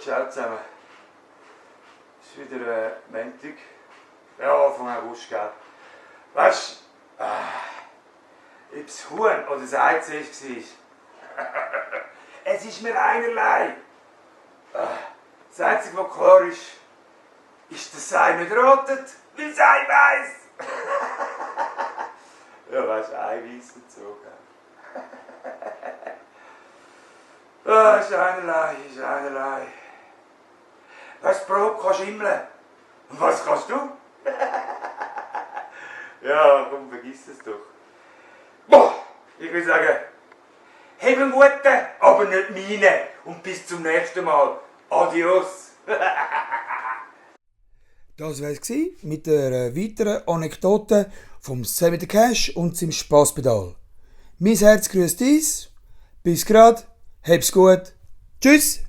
ciao zusammen. Es ist wieder Montag. Ja, Anfang August, gell. Weißt du, ob es Huhn oder das Eizucht war. Es ist mir einerlei. Das Einzige, was klar ist, dass Sei nicht rotet, weil Sei weiss. Ja, weißt du, Eiweiß und so, gell. Ist einerlei. Weißt du, Brot kannst du immeln. Und was kannst du? Ja, komm, vergiss es doch. Boah, ich will sagen, hab einen guten, aber nicht meine. Und bis zum nächsten Mal. Adios. Das war es mit der weiteren Anekdote vom Sammy the Cash und seinem Spaßpedal. Mein Herz grüßt dies. Bis grad. Hab's gut. Tschüss.